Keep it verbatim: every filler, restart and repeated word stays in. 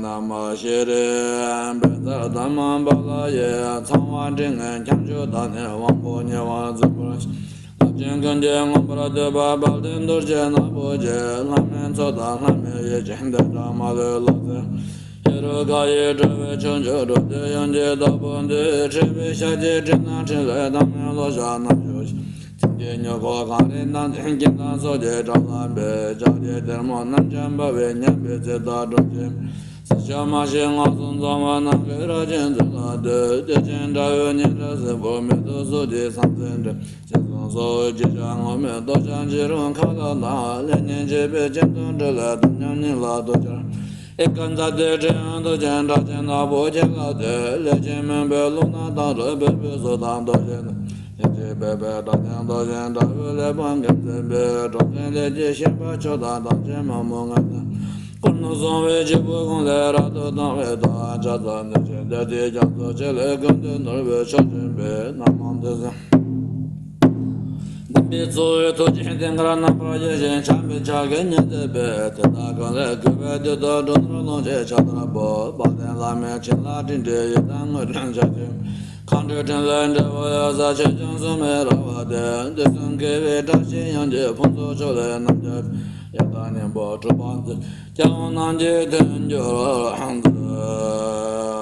ན་མ་ཤེས་རེ། བཛྲ་དྷརྨ་བ་ལ་ཡེ། ཚངས་པ་འདྲེན་མཁན་ཁྱབ་འཇུག་དང་ནི། དབང་པོ་ཉེ་བར་འཛིན་པར་བྱེད། རླབས་ཆེན་ཀུན་གྱིས་མངོན་པར་བསྟོད་པ། དཔལ་ལྡན་རྡོ་རྗེ་ནག་པོ་ཆེ། ལྷ་མིའི་ཚོགས་དང་ལྷ་མིའི་ཡུལ་གྱི། བདེ་དང་མ་ལུས་ལོངས་སྤྱོད། ཧེ་རུ་ཀ་ཡི་དྲ་བས་ཕྱོགས་བཅུར་རོལ་ཏེ། ཡོན་གྱི་བདག་པོ་འདི། ཁྲོས་པའི་ཞལ་གྱིས་དྲིལ་ན། ཕྲིན་ལས་དང་ནི་བློ་གཤགས་རྣམ་དག་ཤིང་གི་མྱུ་གུ་གངས་རི་དང་ནི། གྱེན་དང་སོགས་ཀྱི་སྒྲ་ལ་འབད། ལྕགས་ཀྱུ་སྡེར་མོ་རྣམས་ཀྱིས་འབར་བའི། ཉམས་པའི་ཚིག་དང་སྒྲོག་ཅིང་འབོད། ཟེར་ཕྱོགས་མ་ཞིག་ངོས་བཟུང་འཛོམས་པ་རྣམས། གུས་རབ་ཅིང་བརྩེ་ལ་འདུད། བདེ་ཆེན་དགྲ་བོའི་སྙན་སྒྲ་སྲིད་པོ་མེ་ཏོག་སོགས་ཀྱི་ཟང་ཟིང་སྒྲོག། ཞིང་གསུམ་སོགས་ཀྱི་ཞལ་ངོ་མས། རྡོ་རྗེ་འཇིགས་རུང་ཁ་ལ་ལྷག། ལས་ཉོན་ཆེ་བའི་སྤྱན་དང་བྲལ་ལ། དམ་ཉམས་ཉིད་ལ་རྡོ་རྗེར། ཨེ་ཀ་ཛ་ཏའི་ཕྲེང་བ་མདོག་ཅན། སྐྲ་ཅན་ནག་པོ་ཁྱེད་ལ་བསྟོད། ལས་ཅན་མུན་པའི་རླུང་རྣམས་དང་བྲལ། བོད་པའི་གཟུགས་དང་རྡོ་རྗེ་ནི། ཡེ་ཤེས་འཕེལ་བའི་སྐྲ་ཅན་མདོག་ཅན། དགྲ་བོའི་ཀླད་པ་འགེམས་མཛད་པའི། འགྲོ་ཀུན་ལས་ཀྱི་ཤན་པ་མཆོག་དང་། དམ་ཅན་མ་མོ་ངན་ནི། དཀོར་ནག་སྲུང་བའི་སྐྱེས་བུ་ཀུན་ལས། རབ་ཏུ་དང་བའི་བདག་ཅག་ཙམ་ནི། ཆེ་འདོད་ཀྱི་རྒྱ་མཚོ་ཆེ་ལས་ཀུན་ཏུ་ནོར་བའི། ཕྱོགས་བཅུ་པའི་རྣམ་མང་དུ་ཟིན། བདེན་པའི་ཚོགས་ཀྱི་ཐུགས་རྗེའི་རྟེན་འཁོར་རྣམ་པར་བཞེངས་ཤིང་། འཇམ་པའི་ཕྱག་གིས་ཉེར་བསྡུས་པའི། དེ་དག་ཀུན་ལས་གུས་པས་འདུད་དོ། འགྲོ་ནོར་ལོངས་སྤྱོད་ཕྱག་དར་པོ། དཔལ་ལྡན་བླ་མའི་བྱིན་རླབས་སྤྲིན་འདྲའི་ཡུལ་དང་དངོས་གྲུབ་འཇམ་ཐིང་། མཁའ་འགྲོའི་ཕྲིན་ལས་འབྲས་བུ་ཡོད་སར། ཆོས་སྐྱོང་སྲུང་མའི་ར་བ་སྟེ། དུས་གསུམ་དགེ་བའི་བཀྲ་ཤིས་དབྱངས་ཀྱི་ཕུན་ཚོགས། ཕྱོགས་ལས་རྣམ་རྒྱལ་ཡང་དག་སྙིང་པོ་གྲུབ་པར་མཛད། སྐྱེ་བོ་རྣམས་ཀྱི་དོན་གྱུར་མཛོད།